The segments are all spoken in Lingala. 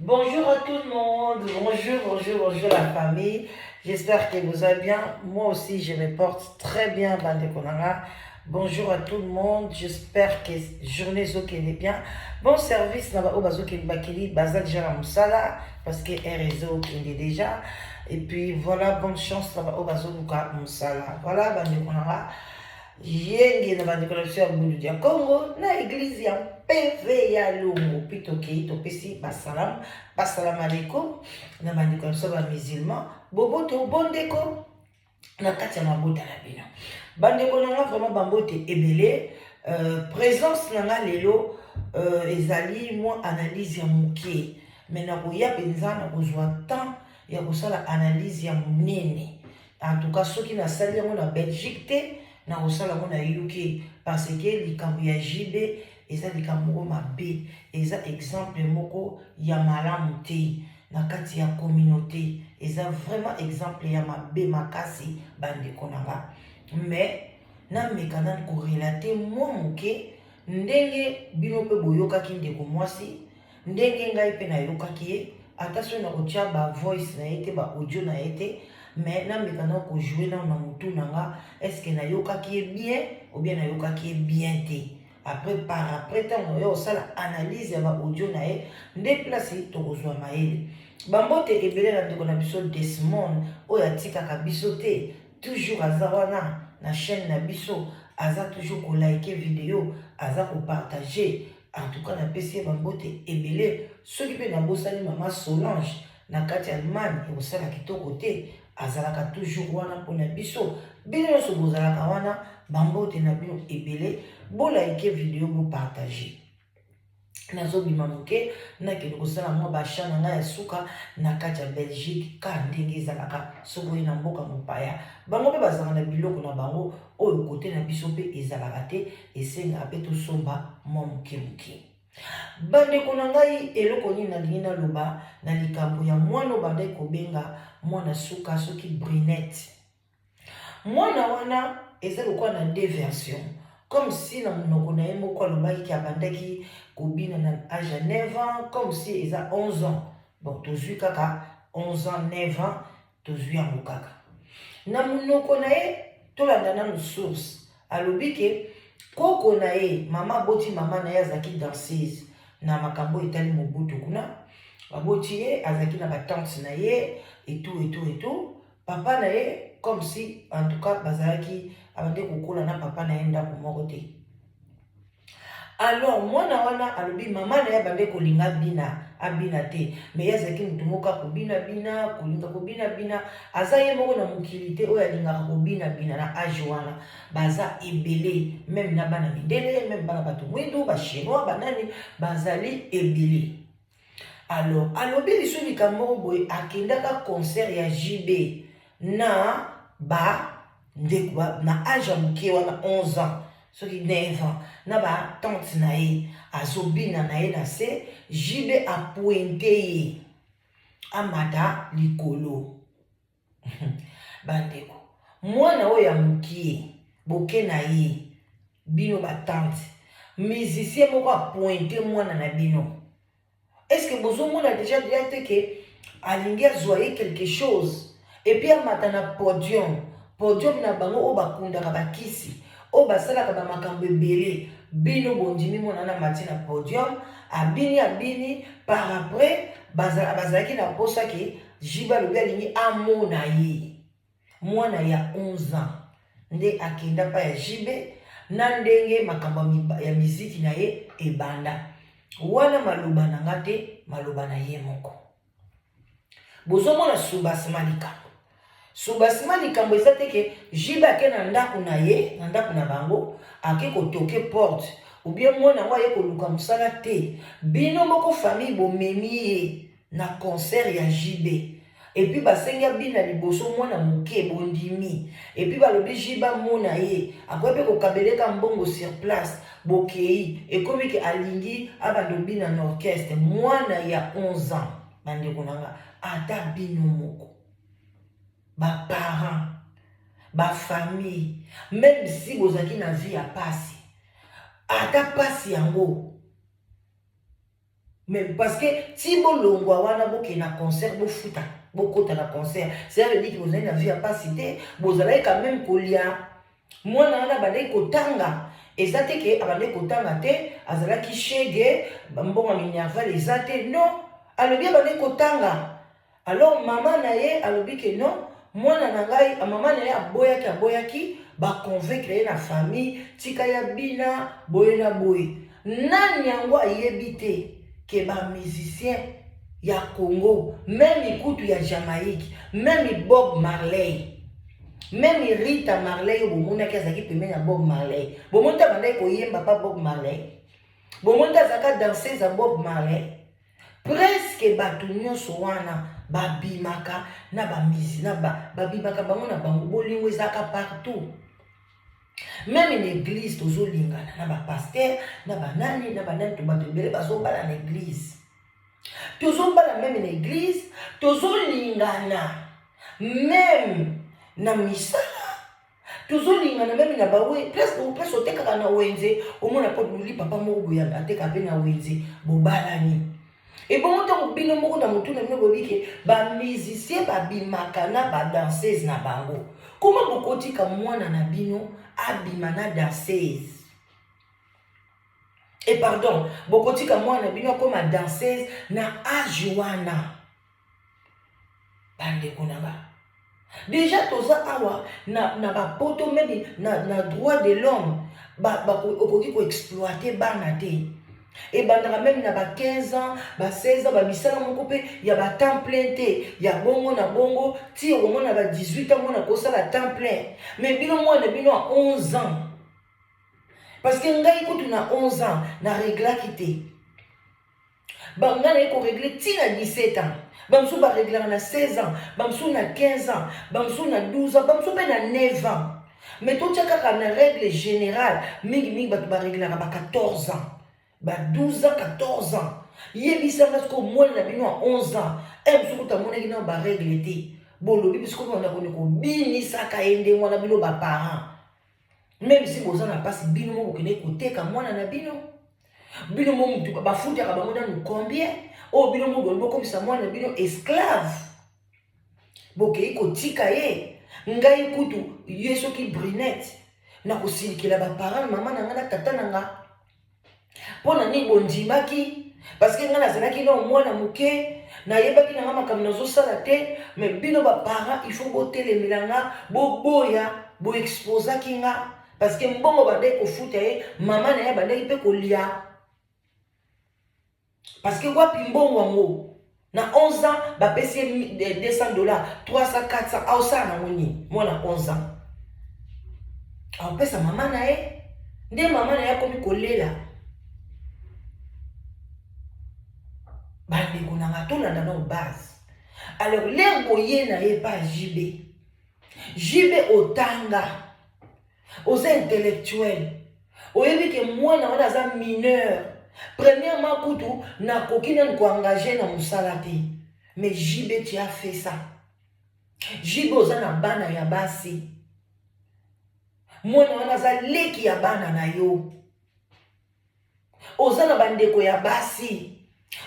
Bonjour à tout le monde, bonjour, bonjour, bonjour la famille. J'espère que vous allez bien. Moi aussi, je me porte très bien, bandeko na nga. Bonjour à tout le monde. J'espère que journée ezokende bien. Bon service na ba oyo bazokende bakeli baza déjà na mosala parce que heure ezokende déjà. Et puis voilà, bonne chance na ba oyo bazoluka mosala. Voilà, bandeko na nga. Yenge na bandeko na biso ya Bundu ya Congo na église ya PV ya Lungu mpe tokei topesi basalam basalam alaikum na bandeko na biso ba musulman boboto bondeko na kati ya mabota na bino bandeko na nga vraiment bambote ebele. Présence na nga lelo ezali mwa analyse ya moke, mais nakoya mpenza na kozwa temps ya kosala analyse ya monene. En tout cas, soki nasali yango na Belgique te, nakosala yango na UK, parce que likambo ya JB eza likambo moko mabe, eza exemple moko ya malamu te na kati ya communauté, eza vraiment exemple ya mabe makasi, bandeko na nga. Mais nameka nani korelater mwa moke ndenge bino mpe boyokaki ndeko mwasi, ndenge ngai mpe nayokaki ye. Ata soki nakotia bavoice na ye te, baaudio na ye te, mais nameka na kojouer nano na motu na nga, est-ce nayokaki ye bien ou bien nayokaki ye bien te. Après, par après, ntango oyo osala analyse ya baaudio na ye, nde place tokozwa mayele. Bambote ebele na ndeko na biso Desmond oyo atikaka biso te, toujours aza wana na chaîne na biso, aza toujours koliker video, aza kopartager. En tout cas, napesi ye bambote ebele. Soki mpe nabosani mama Solange na kati ya Allemagne, ekosala kitoko te. Azalaka toujours wana mpona biso. Bino nyonso bozalaka wana, bambote na bino ebele. Boliker video, bopartager. Nazobima moke, nakende kosala mwa baachats na ngai ya suka na kati ya Belgique. Ka ndenge ezalaka, soki oye na mboka mopaya, bango mpe bazalaka na biloko na bango oyo kote na biso mpe ezalaka te, esengaka mpe tosomba mwa moke moke. Bandeko na ngai, eloko nini nalingi naloba na likambo ya mwana oyo bandaki kobenga mwana suka, soki Brinette? Mwana wana eza lokola na deux versions, comme si na monoko na ye moko alobaki ke abandaki kobina na age ya 9 ans, comme si eza 11 ans. Bon, tozwi kaka 11 ans, 9 ans, tozwi yango kaka na monoko na ye. Tolanda nanu source. Alobi ke koko na ye, mama aboti mama na ye, azalaki danseuse na makambo etali Mobutu. Kuna baboti ye, azalaki na batante na ye etu etu etu. Papa na ye, comme si, en tout cas, bazalaki, abandi kokola na papa na ye ndako moko te. Alors mwana wana alobi mama na ye abandi kolinga bina abina te, mais ye azalaki motu moko akobina-bina, kolinga kobina-bina. Aza ye moko na mokili te oyo alingaka kobina-bina na age wana. Baza ebele, même na bana mindele, même bana bato mwindu, bachinois, banani, bazali ebele. Alors alobi liso likambo moko boye: akendaka concert ya JB na ba ndeko na age ya moke wana, 11 ans soki 9 ans, na batante na ye, azobina na ye na se, JB apointer ye amata likolo. Bandeko, mwana oyo ya mokie boke na ye, bino batante, musicien moko apointer mwana na bino, est ce que bozomona déjà te ke alingi azwa ye quelque chose? Et puis amata na podium, podium na bango oyo bakundaka bakisi, oyo basalaka bamakambo ebele. Bino bondimi mwana na mati na podium, abini, abini. Par après bazalaki na posa ke JB alobi alingi amona ye. Mwana ya 11 ans nde akenda pa ya JB na ndenge makambo ya miziki na ye ebanda wana. Maloba na nga te, maloba na ye moko. Bozomona subasima likambo, subasima likambo eza te ke JB ake na ndako na ye, na ndako na bango, ake kotoquer porte ou bien mwana yango aye koluka mosala te. Bino moko famille bomemi ye na concert ya JB et puis basengi abina liboso. Mwana moke, bondimi. Et puis balobi JB amona ye, akoki mpe kokabeleka mbongo sur place. Bokei, ekomi ke alingi abanda obina na orchestre. Mwana ya 11 ans, bandeko na nga, ata bino moko baparent, bafamille, même si bozalaki na vie ya pasi, ata pasi yango. Mais parce que ti bolongwa wana bokende na concert, bofuta, bokota na concert, cela veut dire que bozali na vie ya pasi te, bozalaki quand même kolia. Mwana wana abandaki kotanga, eza te ke abandaki kotanga te, azalaki shege, mbongo ya minerval eza te, non. Alobi abandaki kotanga. Alors mama na ye alobi ke non, mwana na ngai, mama na ye aboyaki, aboyaki, baconvaincre ye na famille, tika ya bina boye na boye. Nani yango ayebi te ke bamusicien ya Congo, même kutu ya Jamaïque, même Bob Marley, même Rita Marley oyo bomonaki azalaki pembeni ya Bob Marley, bomoni te abandaki koyemba pa Bob Marley, bomoni te azalaka danseuse ya Bob Marley. Presque bato nyonso wana babimaka na bamisi na babimaka bango na bango. Bolingo ezalaka partout, même na église tozolingana na bapasteur, na banani na banani. To bato ebele bazobala na église, tozobala même na église, tozolingana même na misala, tozolingana même na bawe place, place otekaka na wenze, omona mpo luli papa moko boye ateka mpe na wenze, bobalani. Ebongo ntango bino moko na motu na bino boyebi ke bamusicien babimaka na badanseuse na bango, koma bokotika mwana na bino abima na danseuse? E pardon, bokotika mwana na bino akoma danseuse na age wana? Bandeko na nga, déjà toza awa na bapoto, même na droit de l'homme, okoki koexploiter bana te. Ebandaka même na ba 15 ans, ba 16 ans, bamisala moko mpe ya ba temps plein te, ya bongo na bongo ti okomona ba 18 ans mwana kosala temps plein. Mais bino, mwana bino ya 11 ans, parce que ngai kutu na 11 ans na réglaki te, bangai naye korégler ntina 17 ans. Bamosusu baréglaka na 16 ans, bamosusu na 15 ans, bamosusu na 12 ans, bamosusu mpe na 9 ans. Mais totia kaka na règle générale, mingimingi bato baréglaka ba 14 ans, ba 12 ans, 14 ans. Yebisanga sikoyo, mwana na bino ya 11 ans, e mosusu kutu amonaki nano barègle te, bolobi biso kobanda koni kobinisaka ye ndenge wana. Bino baparent, même si boza na mpasi, bino mo bokende koteka mwana na bino. Bino mo mutu bafutaka bango nanu combien? Oyo bino mo bolingi bokomisa mwana na bino esclave, bokei kotika ye. Ngai kutu ye soki Brunette, nakosilikela baparent, mama na ngai na tata na nga, mpo na nini bondimaki? Parce que ngai nazalaki na mwana moke, nayebaki na nga makambo nazosala te. Mais bino baparent, il faut botelemela nga, boboya. Boexposaki nga parce que mbongo bandaki kofuta ye, mama na ye bandaki mpe kolia. Parce que wapi mbongo yango? Na 11 ans bapesi ye 200 $, 300, 400, aosala nango nini? Mwana 11 ans aopesa mama na ye nde mama na ye akomi kolela. Bandeko na nga, tolanda na base. Alors l'heure boye na ye pa JB, JB otanga, oza intellectuel, oyebi ke mwana wana aza mineur. Premièrement kutu nakoki nanu koengager na mosala te. Mais JB, tu as fait ça. JB, oza na bana ya basi, mwana wana aza leki ya bana na yo, oza na bandeko ya basi,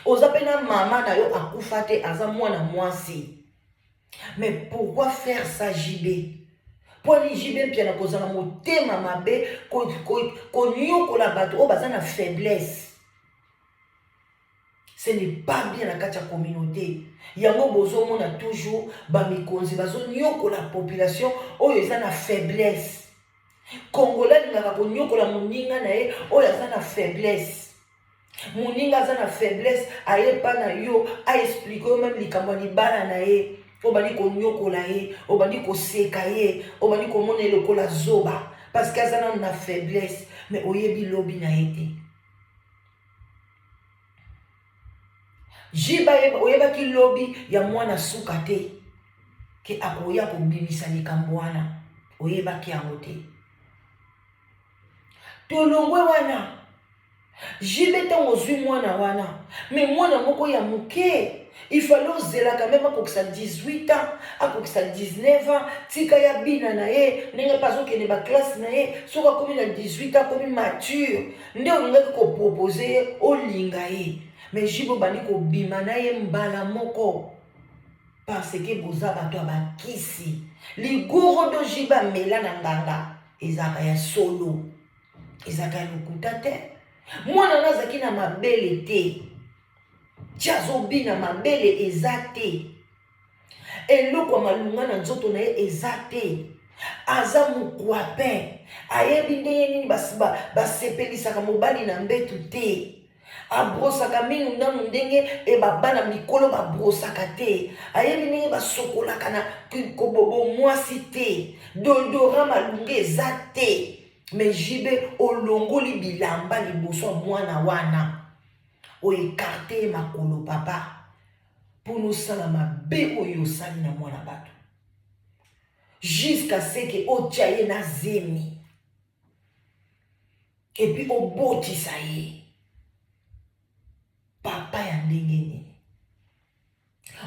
oza mpe na mama na yo akufa te, aza mwana mwasi. Mais pourquoi faire ça, JB? Mponi JB Mpiana kozala motema mabe, konyokola bato oyo baza na faiblesse? Ce n'est pas bien na kati ya communauté. Yango bozomona toujours bamikonzi bazonyokola population oyo eza na faiblesse. Congolais alingaka konyokola moninga na ye oyo aza na faiblesse. Moninga aza na faiblesse, ayepa na yo, aexpliquer yo même likambo ya libala na ye, obandi konyokola ye, obandi koseka ye, obandi komona ye lokola zoba, parce que aza nano na faiblesse. Mais oyebi lobi na ye te. Jiba, oyebaki lobi ya mwana suka te ke akoya kobimisa likambo wana, oyebaki yango te. Tolongwe wana. JB, ntango ozwi mwana wana, mais mwana moko ya moke, il fallait ozelaka même akokisa 18 ans, akokisa 19 ans, tika ya bina na ye ndenge mpe azokende baclasse na ye. Soki akomi na 18 ans, akomi mature, nde olingaki koproposer ye, olinga ye. Mais JB obandi kobima na ye mbala moko parce que boza bato ya bakisi. Ligorodo JB amela na nganga ezalaka ya solo, ezalaka ya lokuta te. Mwana na azalaki na mabele te, ti azobina mabele eza te, eloko ya malunga na nzoto na ye eza te. Aza mokwapin, ayebi ndenge nini basepelisaka mobali na mbetu te. Abrosaka minu nanu ndenge e babana mikolo babrosaka te, ayebi ndenge basokolaka na kobobo mwasi te, dodora malunga eza te. Mais JB olongoli bilamba liboso ya mwana wana, oekarte ye makolo papa, mpo osala mabe oyo osali na mwana bato, jusqu'à ce que otia ye na zemi et puis obotisa ye. Papa ya ndenge nini?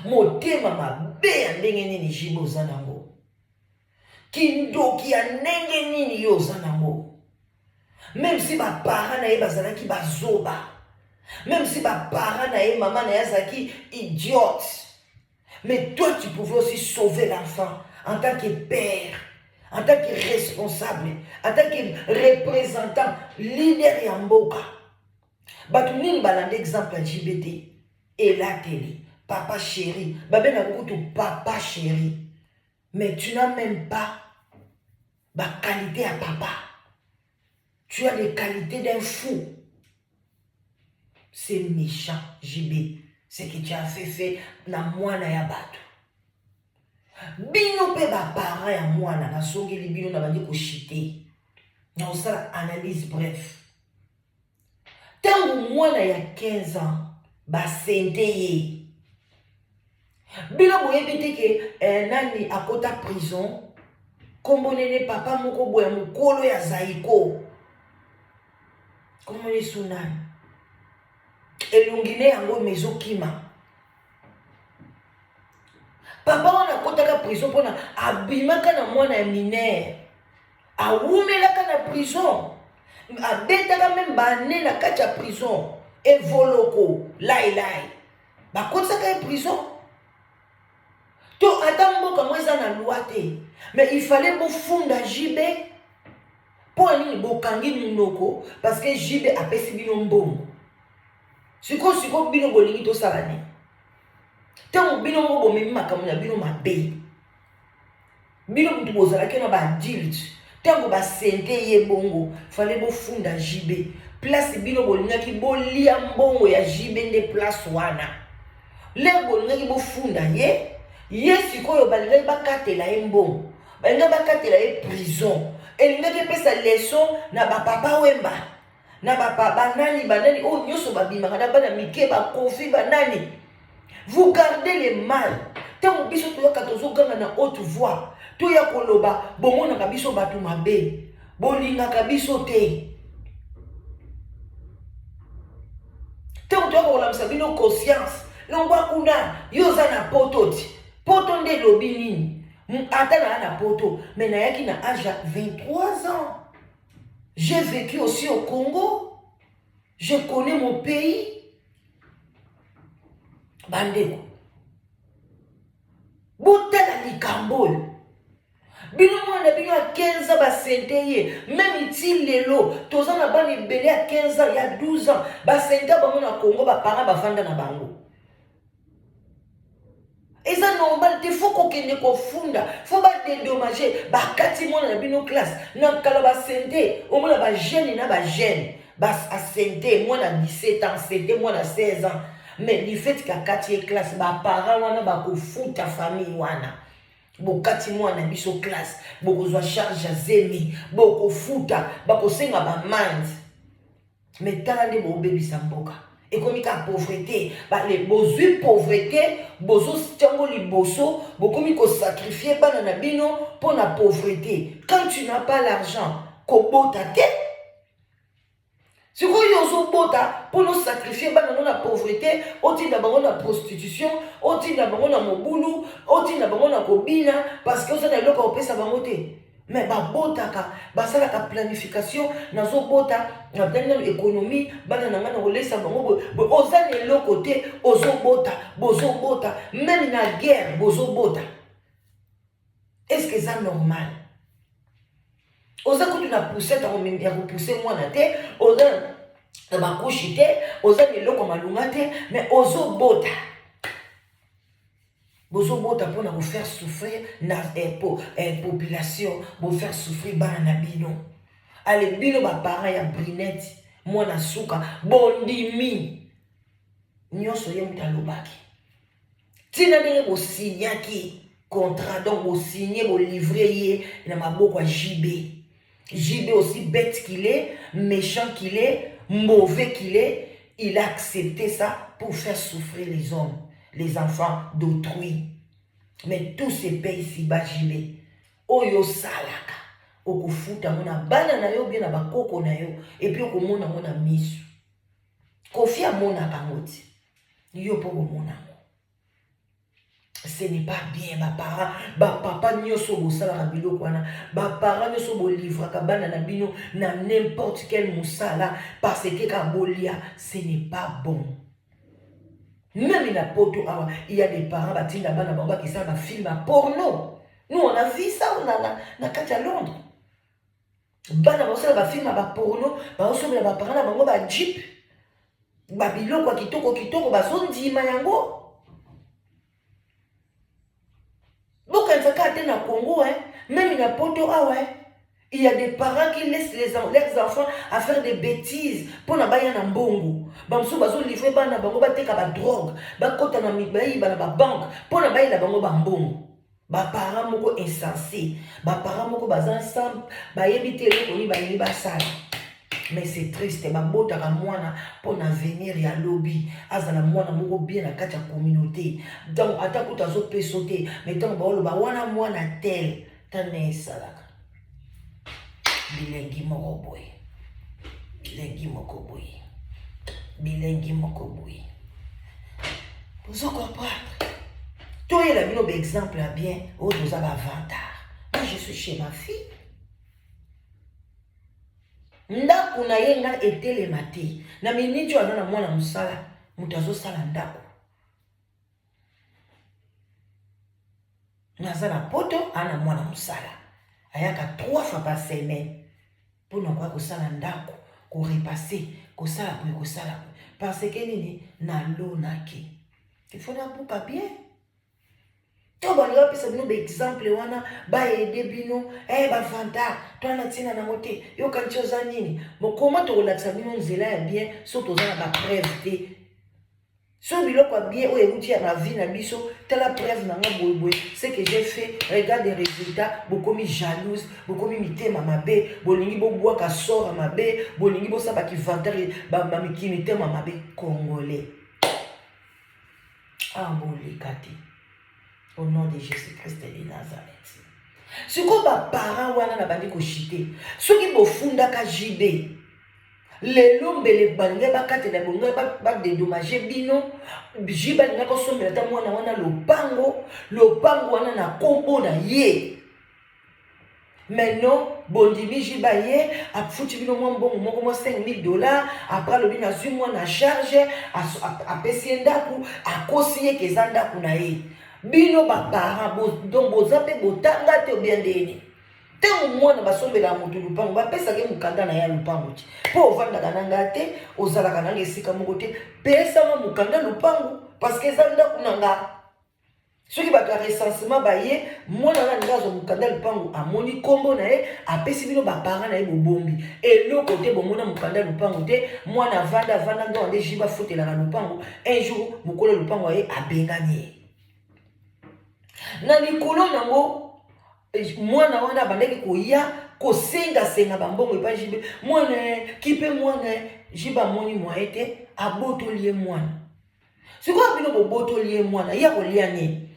Motema mabe ya ndenge nini JB oza nango? Kindoki ya ndenge nini yo oza nango? Même si baparent na ye bazalaki bazoba, même si baparent na ye, mama na ye azalaki idiote, mais toi tu pouvais aussi sauver l'enfant en tant que père, en tant que responsable, en tant que représentant, leader ya mboka. Bato nini balanda exemple ya JB te? Elateli papa chéri, babengaka kutu papa chéri, mais tu n'as même pas baqualité ya papa. Tu as les qualités d'un fou. C'est méchant, JB, ce que tu as fait na mwana ya bato. Bino mpe baparent ya mwana, nasongeli bino na bandi koshite na kosala analyse. Bref, ntango mwana ya 15 ans basente ye, bino boyebi te ke nani akota prison? Kombo nene papa moko boye, mokolo ya Zaiko, kombo ne su nani, elongi ne yango ma ezokima. Papa wana akotaka prison mpona abimaka na mwana ya mineur, awumelaka na prison, abetaka même bane na kati ya prison, evoloko lailai, bakotisaka ye prison. To ata mboka ngo eza na loi te, mais il fallait bofunda JB. Mpo ya nini bokangi monoko? Parce que JB apesi bino mbongo. Sikoyo sikoyo bino bolingi tosala nini ntango bino moko bomemi makambo na bino mabe? Bino mutu bozalaki na baadulte ntango basente ye bongo, fallait bofunda JB. Place bino bolingaki bolia mbongo ya JB nde place wana. L'heure bolingaki bofunda ye, ye sikoyo balingaki bakatela ye mbongo, balingaki bakatela ye prison, elingaki epesa leçon na bapapa Wemba, na banani banani oyo nyonso babimaka na bana mike, bakofi banani. Vous gardez le mal. Ntango biso toyaka, tozoganga na haute voix, toya koloba, bomonaka biso bato mabe, bolingaka biso te. Ntango toyaka kolamisa bino conscience, longwa kuna, yo oza na poto ti poto nde elobi nini? Ata naa na poto, mais nayaki na age ya 23 ans. J'ai vécu aussi au Congo, je connais mon pays. Bandeko, botala likambo oyo. Bino mwana bino ya 15 ans basente ye. Même ti lelo toza na bana ebele ya 15 ans, ya 12 ans, basente bango na Congo, baparent bafanda na bango. Eza normal te. Faut kokende kofunda, faut badédommage. Bakati mwana na bino classe. Na kala basente, omona bajeune na bajeune asente mwana 17 ans, asente mwana 16 ans, mais du fait kakati ye classe, baparent wana bakofuta. Famille wana bokati mwana biso classe, bokozwa charge ya zemi, bokofuta, bakosenga baamende. Mais tala nde bobebisa mboka, ekomi ka pauvreté. Bozwi pauvreté, bozotiango liboso, bokomi kosacrifie bana na bino mpo na pauvreté. Quand tu n'as pas l'argent, kobota te. Sikoyo ozobota mpona osacrifie bana no na pauvreté, otinda bango na prostitution, otinda bango na mobulu, otinda bango na kobina, parce que oza na eloko ya kopesa bango te. Mais babotaka, basalaka planification. Nazobota, natali nano économie, bana na ngai na kolesa bango boye. Oza na eloko te, ozobota, bozobota même na guerre, bozobota. Est ce que eza normal? Oza kutu na poussette ya kopousser mwana te, oza na bacouches te, oza na eloko malunga te, mais ozobota. Bozobota mpona kofaire souffrir na population, bofaire souffrir bana na bino. Ale bino baparent ya Brinette, mwana suka, bondimi nyonso ye moto alobaki, ntina ndenge bosignaki contrat. Donc bosigne, bolivre ye na maboko ya JB. JB, aussi bête qu'il est, méchant qu'il est, mauvais qu'il est, il a accepté ça pour faire souffrir les hommes, les enfants d'autrui. Mais tout se paye ici-bas. JB, oyo osalaka, okofuta yango na bana na yo, bien na bakoko na yo, et puis okomona yango na miso. Kofi amonaka yango ti yo mpo komona yango. Ce n'est pas bien. Baparent, bapapa nyonso bosalaka biloko wana, baparent nyonso bolivraka bana na bino na n'importe quel mosala parce que kaka bolia, ce n'est pas bon. Même na poto awa, il y a des parents batinda bana bango bakesala bafilm ya porno. Nous, on a vu ça na kati ya Londres. Bana bazosala bafilm ya baporno, bazosomela baparent na bango bajeep, babiloko ya kitoko kitoko, bazondima yango. Bokanisa kaka te na Congo, hein? Même na poto awa, hein? Il y a des parents qui laissent leurs enfants à faire des bêtises mpona baya na mbongo. Bamosusu bazolivre bana bango bateka badrogue, bakɔta na bayiba na babanke mpona bayela bango bambongo. Baparent moko insensé, baparent moko baza ensemble, bayebi te eloko nini balingi basala. Mais c'est triste. Babotaka mwana mpona avenir ya lobi, azala mwana moko bien na kati ya communauté. Donc ata kuta azopesa te, mais ntango baoloba wana mwana tel, tana esalaka bilengi moko boye, bilengi moko boye, bilengi moko boye. Bozo comprendre? Toyela bino baexemple ya bien oyo toza bavantard. Moi, je suis chez ma fille. Ndako na ye nga etelema te. Na miniti oyo aza na mwana mosala, moto azosala ndako. Naza na poto, ana mwana mosala ayaka trois fois par semaine mpona koya kosala ndako, korepasser, kosala boye, kosala boye, parce que nini? Nalonaki, il faut nabuka bien. To balingi bapesa bino baexemple wana, baede bino bavantard to wana, ntina nango te. Yokanisi oza nini? Mokoma tokolakisa bino nzela ya bien so toza na bapreuve te. So biloko ya bien oyo euti ya na vie na biso, tala preuve na nga boyeboye, ce que j'ai fait, regarde les résultats. Bokomi jalouse, bokomi mitema mabe, bolingi bobwaka sort ya mabe, bolingi bosala bakivantard, bamiki mitema mabe. Congolais, ah, boleka te. Au nom de Jésus Christ de Nazareth. Sikoyo baparent wana na bandi koshite, soki bofundaka JB lelo, mbele balingai bakatela bongai, badédommager bino. JB alingaki kosombela ata mwana wana lopango, lopango wana na nkombo na ye. Mais non, bondimi JB ye afuti bino mwa mbongo moko, mwa 5000 $. Après alobi nazwi mwana charge, apesi ye ndako, akosi ye ke eza ndako na ye. Bino baparent, donc boza mpe botanga te obia ndeni? Ntango mwana basombelaka moto lupango, bapesaka ye mokanda na ye ya lupango ti mpo ovandaka na ngai te, ozalaka nanga esika moko te, pesanga mokanda lupango parce que eza ndako na nga. Soki bato ya recensement baye, mwana nga alingi azwa mokanda lupango, amoni nkombo na ye, apesi bino baparent na ye, bobombi eloko te, bomona mokanda lupango te. Mwana avanda, avanda, ndo nde JB afutelaka lupango. Un jour mokolo lupango aye, abengani ye na likolo nango. Mwana wana abandaki koya kosengasenga bambongo epai JB. Mwana kipe, mwana JB amoni mwaye te, abotoli ye mwana. Sikoyo bino bobotoli ye mwana, ye akolia nini?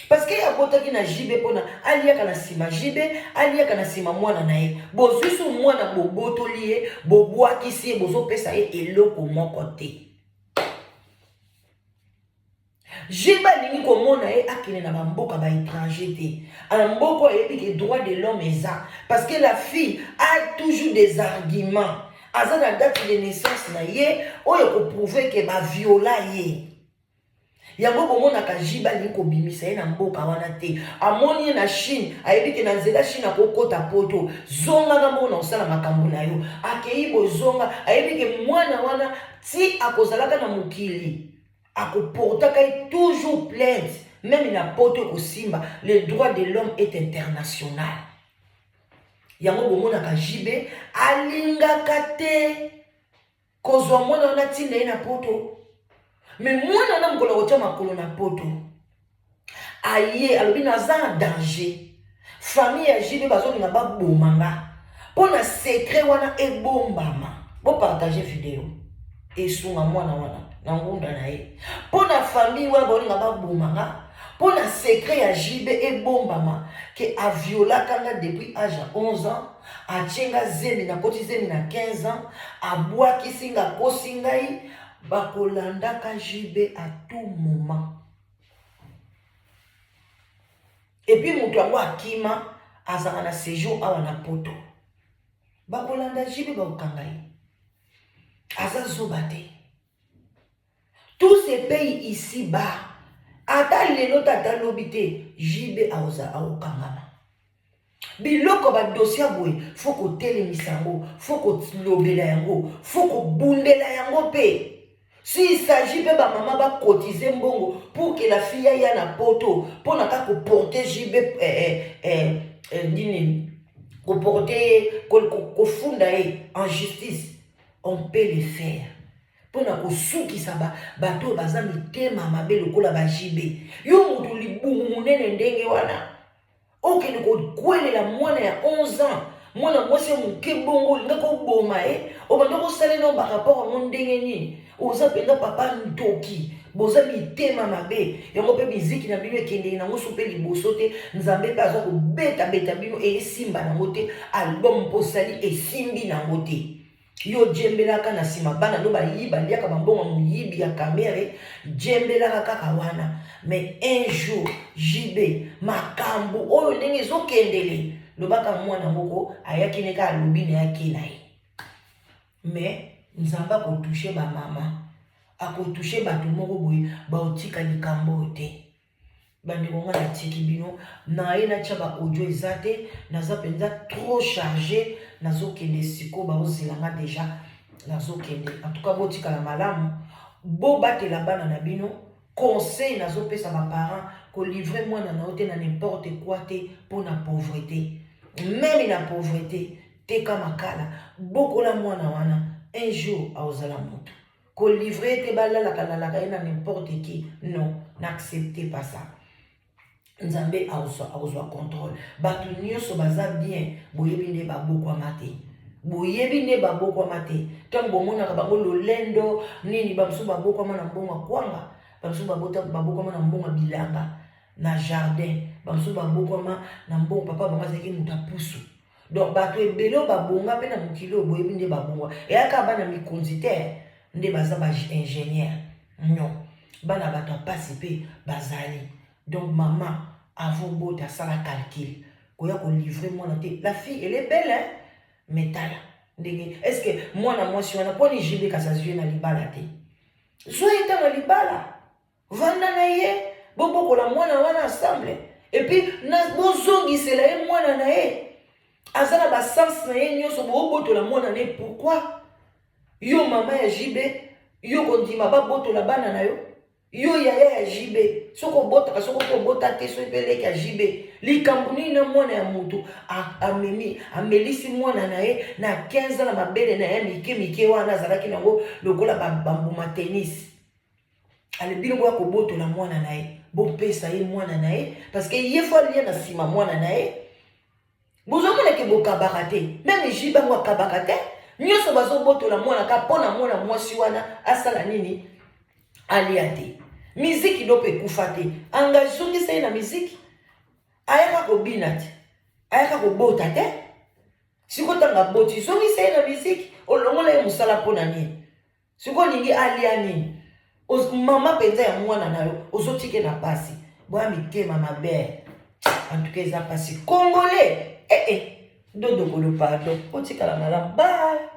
Parce que ye abotaki na JB mpona aliaka na nsima JB, aliaka na nsima mwana na ye. Bozwi so mwana, bobotoli ye, bobwakisi ye, bozopesa ye eloko moko te. JB alingi komona ye akende na bamboka ba étranger te. Na mboka oyebi ke droit de l'homme eza. Parce que la fille a toujours des arguments. Aza na date de naissance na ye oyo koprouve ke baviola ye. Yango bomonaka JB alingi kobimisa ye na mboka wana te. Amoni ye na Chine, ayebi ke na nzela Chine akokota poto. Zongaka moko na kosala makambo na yo. Akei bozonga, ayebi ke mwana wana ti akozalaka na mokili, akoportaka ye toujours plainte. Même na poto ekosimba, le droit de l'homme est international. Yango bomonaka JB alingaka te kozwa mwana wana tinda ye na poto. Mais mwana wana mokolo akotia makolo na poto, aye alobi naza na danger. Famille ya JB bazolinga baboma nga mpo na secret wana ebombama. Bopartage video esunga mwana wana na ngunda na ye. Mpo na famille wana baolinga baboma nga mpo na secret ya JB ebombama ke aviolaka nga depuis âge ya 11 ans, atie nga zemi, nakoti zemi na 15 ans, abwakisi nga, akosi ngai. Bakolandaka JB à tout moment. Et puis moto yango akima azalaka na séjour awa na poto. Bakolanda JB, bakokanga ye. Aza zoba te. Tous ces pays ici bas, ata lelo te, ata lobi te, JB akokangama. Biloko ba dossier boye, faut kotelemisa yango, faut kolobela yango, faut kobundela yango mpe. S'il s'agit mpe bamama bakotize mbongo pour que la fille aya na poto mpona kaka koporte JB nini, koporte, kofunda ye en justice, on peut le faire mpona kosukisa bato oyo baza mitema mabe lokola ba JB. Yo moto libumu monene ndenge wana, okende kokwelela mwana ya 11 ans, mwana mwasi ya moke bongo, olingaki oboma ye, obanda kosalela yo barapport yango ndenge nini? Oza mpenza papa ntoki, boza mitema mabe. Yango mpe miziki na bino ekendeki nango so mpe liboso te. Nzambe mpe aza kobetabeta bino, esimba nango te. Album mpo osali esimbi nango te. Yo jembelaka na nsima bana no bayiba, liaka bambongo moyibi ya Kamerhe, jembelaka kaka wana. Mais un jour JB, makambo oyo ndenge ezokendele, lobaka mwana moko ayaki ne kaka alobi na yaki na ye. Mais Nzambe akotouche bamama, akotouche bato moko boye baotika likambo oyo te. Bandeko, nga natiki bino na ye, natya ba audio eza te, naza mpenza trop chargé, nazokende sikoyo, baozela nga déjà, nazokende. En tout cas botikala malamu, bobatela bana na bino. Conseil nazopesa baparent: kolivre mwana na yo te na n'importe quoi te mpo na pauvreté. Même na pauvreté, teka makala, bokola mwana wana, un jour aozala moto. Kolivre ye te balalaka lalaka ye na n'importe qui, non, n'acceptez pas ça. Nzambe akozwa contrôle. Bato nyonso baza bien, boyebi nde babokwama te, boyebi nde babokwama te. Ntango bomonaka bango lolendo nini, bamosusu babokwama na mbongo ya kwanga, bamosusu babokwama na mbongo ya bilanga na jardin, bamosusu babokwama na mbongo papa bango azalaki moto apusu. Donc bato ebele oyo babonga mpe na mokili oyo, boyebi nde babonga. Eyaka bana mikonzi te nde baza ba ingénieur, non, bana bato ya pasi mpe bazali. Donc mama, avant bota, asala calcul koya kolivre mwana te. La fille, elle est belle, hein? Mais tala ndenge, est ce que mwana mwasi wana, mponi JB kasi azwi ye na libala te? Zwa ye ntango libala, vanda na ye, bobokola mwana wana ensemble, et puis bozongisela ye mwana na ye. Aza na basens na ye nyonso, bobotola mwana na ye pourquoi? Yo mama ya JB, yo kondima babotola bana na yo? Yo yaya ya JB, soki obotaka, soki mpe obota te, soki mpe leki ya JB, likambo nini na mwana ya motu? Amemi, amelisi mwana na ye na 15 ans na mabele na ye mike mike wana azalaki nango lokola bambuma tennis. Ale bino boya kobotola mwana na ye. Bopesa ye mwana na ye, parce que ye faut alia na nsima mwana na ye. Bozomona ke bokabaka te, même JB yango akabaka te. Nyonso bazobotola mwana ka mpo na mwana mwasi wana asala nini? Alia te. Miziki no mpe ekufa te. Engage, zongisa ye na miziki. Ayaka kobina te, ayaka kobota te. Sikoyo ntango aboti, zongisa ye na miziki. Olongola ye mosala mpo na nini? Sikoyo olingi alia nini? Mama mpenza ya mwana na yo ozotike na pasi. Boya mitema mabe. En tout cas eza pasi. Congolais, eh eh. Dodokolo pardon. Otikala malamu. Bye.